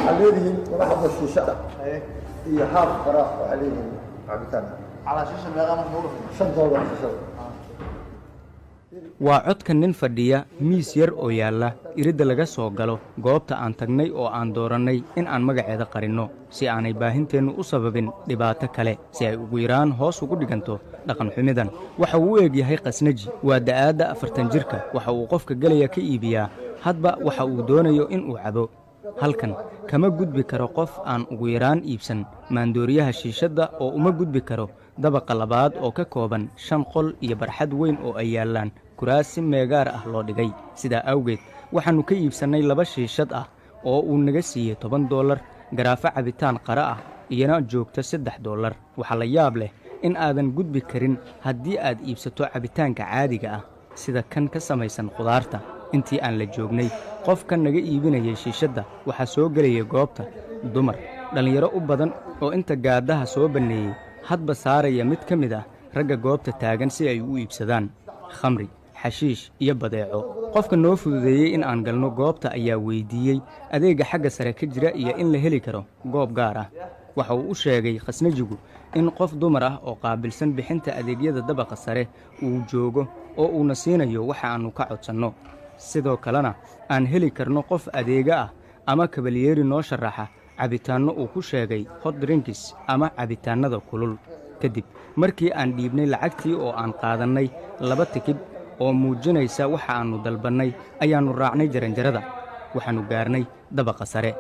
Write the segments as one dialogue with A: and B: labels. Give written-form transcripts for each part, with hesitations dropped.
A: Waxaad leedihiin laba xabo shiisho ah iyo haaf qara. Waxaad leedihiin cabitaan. $5 shiishada.
B: Waa codka nin fadhiya miis yar oo yaalla iridda laga soo galo goobta aan tagnay oo aan doorannay in aan magaceeda qarinno, si aanay baahinteennu u sababin dhibaato kale, si ay ugu yaraan hoos ugu dhiganto dhaqan xumidan. Waxa uu u eg yahay qasnaji. Waa da'aadda 40 jirka. Waxa uu qofka gelaya ka iibiyaa hadba waxa uu doonayo in uu cabo. Halkan kama gudbi karo qof aan ugu yaraan iibsan maandooriyaha shiishadda, oo uma gudbi karo dabaqa labaad oo ka kooban shan qol iyo barxad weyn oo ay yaallaan kuraas si meegaar ah loo dhigay. Sidaa awgeed waxaannu ka iibsannay laba shiishad ah oo uu naga siiyey $10, garaafo cabitaan qara ah iyana joogta $3. Waxaa la yaab leh in aadan gudbi karin haddii aad iibsato cabitaanka caadiga ah, sida kan ka samaysan khudaarta. Intii aan la joognay qofka naga iibinayay shiishadda, waxaa soo gelayay goobta dumar dhallinyaro u badan oo inta gaadhaha soo banneeyey hadba saaraya mid ka mid ah ragga goobta taagan si ay u iibsadaan khamri, xashiish iyo badeeco. Qofka noo fududeeyey in aan galno goobta ayaa weyddiiyey adeegga xagga sare ka jira iyo in la heli karo goob gaar ah. Waxa uu u sheegay khasnajigu in qof dumar ah oo qaabilsan bixinta adeegyada dabaqa sare uu joogo oo uuna siinayo waxa aannu ka codsanno, sidoo kalena aan heli karno qof adeega ah ama kabalyeeri noo sharaxa cabitaanno uu ku sheegay hot drinks ama cabitaannada kulul. Kadib markii aan dhiibnay lacagtii oo aan qaadannay laba tikidh oo muujinaysa waxa aannu dalbannay, ayaannu raacnay jaranjarada. Waxaannu gaarnay dabaqa sare.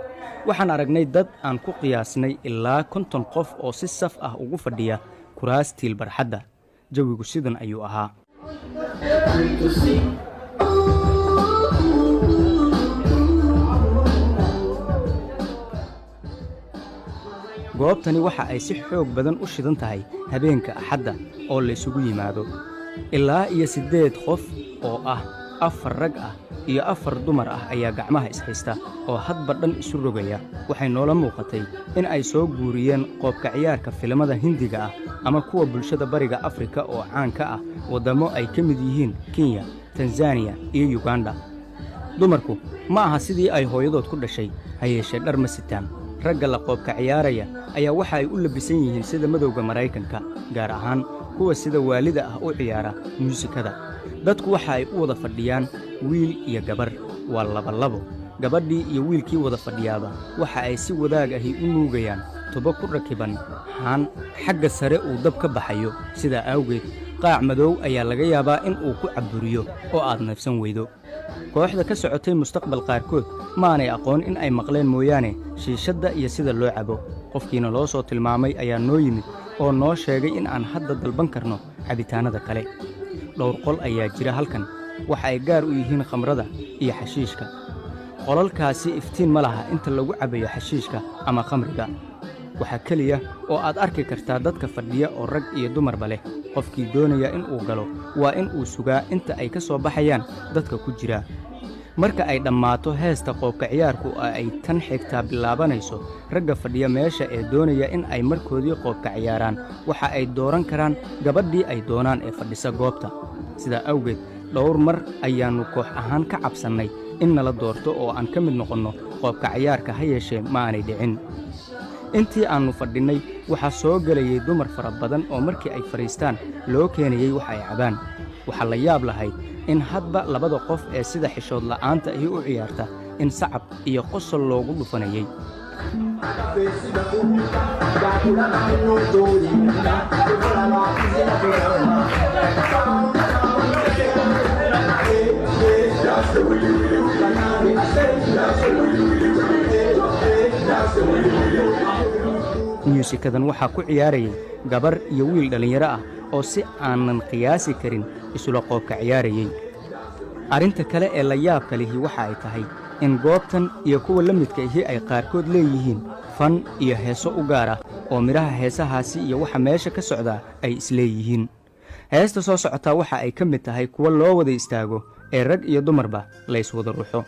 B: Waxaan aragnay dad aan ku qiyaasnay ilaa 50 qof oo si saf ah ugu fadhiya kuraas tiil barxadda. Jawigu sidan ayuu ahaa. Goobtani waxa ay si xoog badan u shidan tahay habeenka Axadda oo la isugu yimaado. Ilaa iyo siddeed qof oo ah afar rag ah iyo afar dumar ah ayaa gacmaha ishaysta oo hadba dhan isu rogaya. Waxay noola muuqatay in ay soo guuriyeen qoobka ciyaarka filimada Hindiga ah ama kuwa bulshada Bariga Afrika oo caan ka ah waddammo ay ka mid yihiin Kenya, Tanzaniya iyo Yuganda. Dumarku ma aha sidii ay hooyadood ku dhashay, ha yeeshee dhar ma sitaan. Ragga la qoobka ciyaaraya ayaa waxa ay u labisan yihiin sida madowga Maraykanka, gaar ahaan kuwa sida waalida ah u ciyaara muusikada. Dadku waxa ay u wada fadhiyaan wiil iyo gabar, waa labalabo. Gabadhii iyo wiilkii wada fadhiyaaba waxa ay si wadaag ahi u nuugayaan tubo ku rakiban haan xagga sare uu dab ka baxayo. Sidaa awgeed qaac madow ayaa laga yaabaa in uu ku cabburiyo oo aad neefsan weydo. Kooxda ka socotay Mustaqbal qaarkood maanay aqoon in ay maqleen mooyaane shiishadda iyo sida loo cabo. Qofkiina loo soo tilmaamay ayaa noo yimid oo noo sheegay in aan hadda dalban karno cabitaannada kale. Dhowr qol ayaa jira halkan. Waxa ay gaar u yihiin khamrada iyo xashiishka. Qolalkaasi iftiin ma laha inta lagu cabayo xashiishka ama khamriga. Waxaa keliya oo aad arki kartaa dadka fadhiya oo rag iyo dumarba leh. Qofkii doonaya in uu galo waa in uu sugaa inta ay ka soo baxayaan dadka ku jira. Marka ay dhammaato heesta qoobka ciyaarku oo ay tan xigtaa bilaabanayso, ragga fadhiya meesha ee doonaya in ay markoodii qoobka ciyaaraan waxa ay dooran karaan gabadhii ay doonaan ee fadhisa goobta. Sidaa awgeed dhowr mar ayaannu koox ahaan ka cabsannay in nala doorto oo aan ka mid noqonno qoobka ciyaarka, ha yeeshee ma aanay dhicin. Intii aannu fadhinnay waxaa soo gelayay dumar fara badan oo markii ay fadhiistaan loo keenayey wax ay cabaan. Waxaa la yaab lahayd in hadba labada qof ee sida xishood la'aanta ahi u ciyaarta in sacab iyo qosol loogu dhufanayey. Myuusikadan waxaa ku ciyaarayay gabar iyo wiil dhallinyaro ah oo si aanan qiyaasi karin isula qoobka ciyaarayey. Arrinta kale ee la yaabka lihi waxa ay tahay in goobtan iyo kuwa la midka ihi ay qaarkood leeyihiin fan iyo heeso u gaar ah oo midhaha heesahaasi iyo waxa meesha ka socdaa ay isleeyihiin. Heesta soo socotaa waxa ay ka mid tahay kuwa loo wada istaago ee rag iyo dumarba layswada ruxo.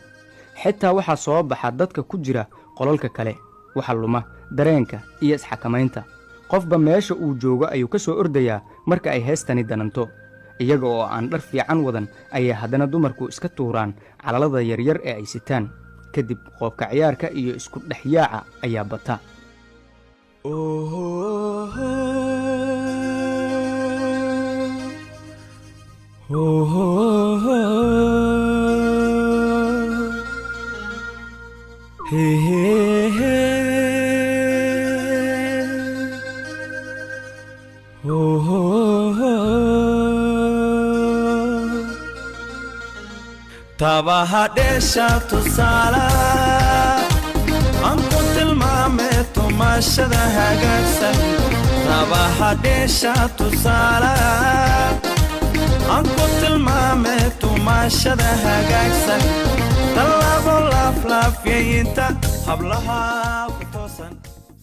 B: Xitaa waxaa soo baxa dadka ku jira qolalka kale. Waxa luma dareenka iyo isxakamaynta. Qofba meesha uu joogo ayuu ka soo ordayaa marka ay heestani dananto. Iyaga oo aan dhar fiican wadan ayay haddana dumarku iska tuuraan calalada yaryar ee ay sitaan. Kadib qoobka ciyaarka iyo isku dhexyaaca ayaa bata.
C: Tabaha dheesha tusaala aan ku tilmaame tumaashada hagaagsan. Tabaha dheesha tusaala aan ku tilmaame tumaashada hagaagsan. Tallaabo laaflaafyayinta hablaha ku toosan.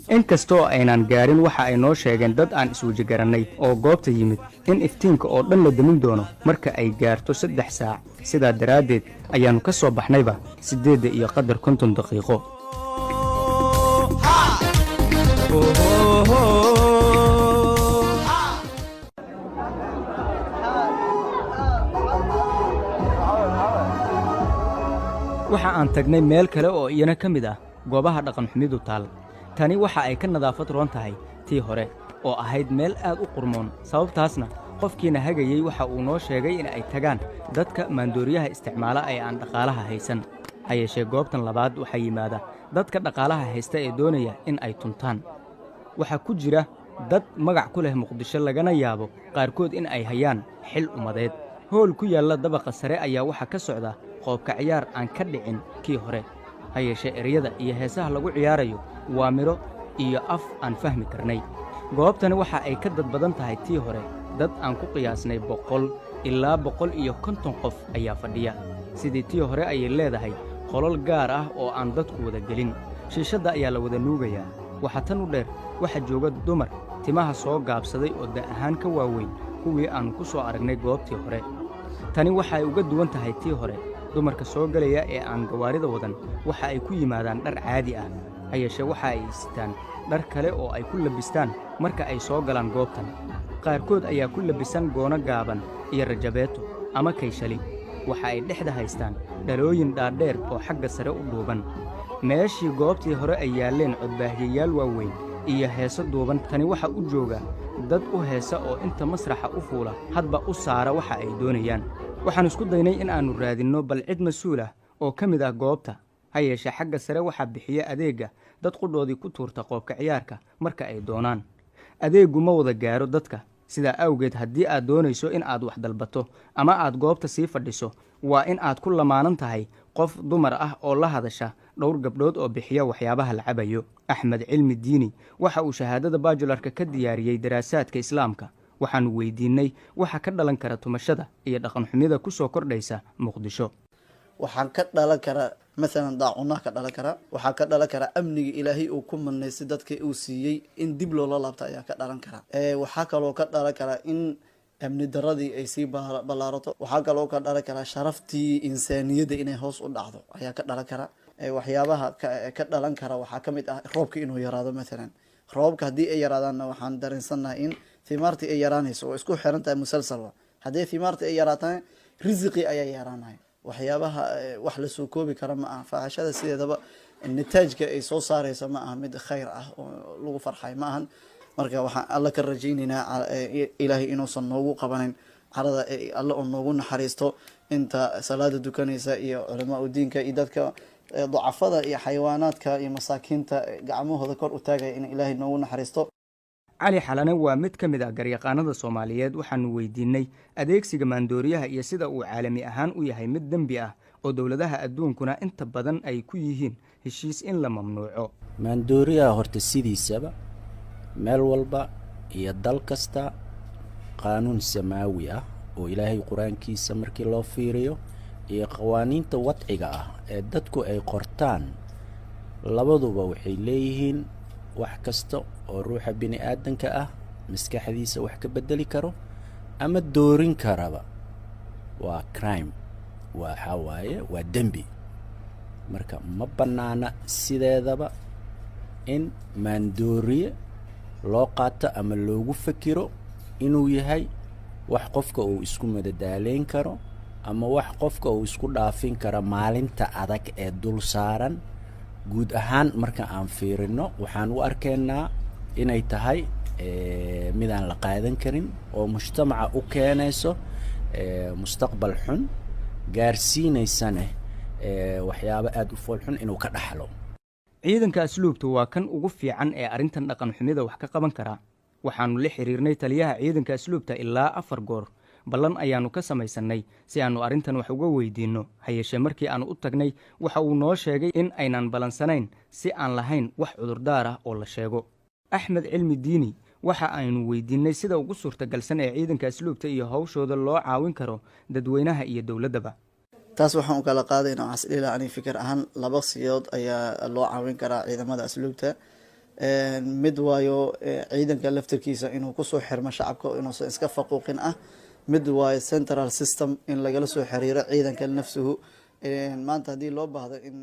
B: Inkastoo aynaan gaarin, waxa ay noo sheegeen dad aan isweji garannay oo goobta yimid in iftiinka oo dhan la demin doono marka ay gaarto 3 saac. Sidaa daraaddeed ayaannu ka soo baxnayba 8 iyo qadar 50 daqiiqo. Waxa aan tagnay meel kale oo iyana ka mid ah goobaha dhaqanxumidu taal. Tani waxa ay ka nadaafad roon tahay tii hore oo ahayd meel aad u qurmoon. Sababtaasna qofkiina hagayey waxa uu noo sheegay in ay tagaan dadka maandooriyaha isticmaala ee aan dhaqaalaha haysan. Ha yeeshee, goobtan labaad waxaa yimaada dadka dhaqaalaha haysta ee doonaya in ay tuntaan. Waxaa ku jira dad magac ku leh Muqdisho, lagana yaabo qaarkood in ay hayaan xil ummadeed. Hool ku yaalla dabaqa sare ayaa waxaa ka socda qoobka ciyaar aan ka dhicin kii hore. Ha yeeshee, ereyada iyo heesaha lagu ciyaarayo waa midho iyo af aan fahmi karnay. Goobtani waxa ay ka dad badan tahay tii hore. Dad aan ku qiyaasnay 100 ilaa 150 qof ayaa fadhiya. Sidii tii hore ayay leedahay qolol gaar ah oo aan dadku wada gelin. Shiishadda ayaa la wada nuugayaa. Waxaa tan u dheer, waxaa jooga dumar timaha soo gaabsaday oo da' ahaan ka waaweyn kuwii aannu ku soo aragnay goobtii hore. Tani waxay uga duwan tahay tii hore, dumarka soo gelaya ee aan gawaarida wadan waxa ay ku yimaadaan dhar caadi ah. Ha yeeshee, waxa ay sitaan dhar kale oo ay ku labbistaan marka ay soo galaan goobtan. Qaarkood ayaa ku labbisan goono gaaban iyo rajabeeto ama kayshali. Waxa ay dhexda haystaan dhalooyin dhaadheer oo xagga sare u dhuuban. Meeshii goobtii hore ay yaalleen codbaahiyayaal waaweyn iyo heeso duuban, tani waxa u jooga dad u heesa oo inta masraxa u fuula hadba u saara waxa ay doonayaan. Waxaan isku daynay in aannu raadinno bal cid mas-uul ah oo ka mid ah goobta. Ha yeeshee, xagga sare waxaa bixiya adeegga dad qudhoodii ku tuurta qoobka ciyaarka marka ay doonaan. Adeeggu ma wada gaaro dadka. Sidaa awgeed, haddii aad doonayso in aad wax dalbato ama aad goobta sii fadhiso, waa in aad ku lamaanan tahay qof dumar ah oo la hadasha dhowr gabdhood oo bixiya waxyaabaha la cabayo. Axmed Cilmi Diini waxa uu shahaadada bachelor-ka ka diyaariyey daraasaadka Islaamka. Waxaannu weydiinnay waxa ka dhalan kara tumashada iyo dhaqanxumida ku soo kordhaysa Muqdisho.
D: Waxaan ka dhalan karaa mathalan daacunaa ka dhalan karaa. Waxaa ka dhalan karaa amniga Ilaahay uu ku manaystay dadka uu siiyey in dib loola laabta ayaa ka dhalan karaa. Waxaa kaloo ka dhalan karaa in amni daradii ay sii ballaarato. Waxaa kaloo ka dhalan karaa sharaftii insaaniyadda inay hoos u dhacdo ayaa ka dhalan karaa. Waxyaabaha ka dhalan kara waxaa kamid ah roobka inuu yaraado. Mathalan roobka haddii ay yaraadaanna, waxaan dareensannahay in thimaartii ay yaraanayso oo isku xiran tahay musalsalba. Haddii thimaartii ay yaraatana, risiqii ayaa yaraanaya. Waxyaabaha wax lasoo koobi kara ma aha. Faaxishada sideedaba nataajka ay soo saareysa ma aha mid khayr ah oo lagu farxay ma ahan. Marka waxaan Alla ka rajaynaynaa Ilaahay inuusan noogu qabanin carada, Alle oo noogu naxariisto inta salaada dukanaysa iyo culamaa u diinka iyo dadka ducafada iyo xayawaanaadka iyo masaakiinta gacmahooda kor u taagaya, in Ilaahay noogu naxariisto.
B: Cali Xalane waa mid ka mid ah garyaqaanada Soomaaliyeed. Waxaannu weydiinnay adeegsiga maandooriyaha iyo sida uu caalami ahaan u yahay mid dembi ah oo dowladaha adduunkuna inta badan ay ku yihiin heshiis in la mamnuuco.
E: Maandooriyaha horta sidiisaba meel walba iyo dal kasta qaanuun samaawi ah oo Ilaahay Qur-aankiisa markii loo fiiriyo iyo qawaaniinta wadciga ah ee dadku ay qortaan, labaduba waxay leeyihiin wax kasta oo ruuxa bini aadanka ah maskaxdiisa wax ka beddeli karo ama doorin karaba waa crime, waxaa waaye waa dembi. Marka ma bannaana sideedaba in maandooriye loo qaato ama loogu fakiro inuu yahay wax qofka uu isku madadaaleyn karo. Ama wax qofka uu isku dhaafin kara maalinta adag ee dul saaran. Guud ahaan marka aan fiirino, waxaan u arkaynaa inay tahay midaan la qaadan karin oo mujtamaca u keenayso mustaqbal xun, gaarsiinaysane waxyaabo aada u fool xun inuu ka dhaxlo.
B: Ciidanka asluubtu waa kan ugu fiican ee arrintan dhaqan xumida wax ka qaban karaa. Waxaannu la xiriirnay taliyaha ciidanka asluubta ilaa afar goor. Ballan ayaannu ka samaysannay si aannu arrintan wax uga weydiinno. Ha yeeshee, markii aannu u tagnay, waxa uu noo sheegay in aynan ballansanayn, si aan lahayn wax cudurdaar ah oo la sheego. Axmed Cilmi Diini waxa aynu weydiinnay sida ugu suurtagalsan ee ciidanka asluubta iyo hawshooda loo caawin karo dadweynaha iyo dowladdaba.
D: Taas waxaan u kala qaadayna, waxaan is dhihi lahaa ani fikir ahaan, laba siyood ayaa loo caawin karaa ciidamada asluubta. Mid waayo ciidanka laftirkiisa inuu kusoo xirmo shacabka, inuusan iska faquuqin ah. Mid waayo central system in lagala soo xiriiro ciidanka nafsuhu maanta haddii loo baahdo in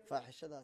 D: faaxishadaas.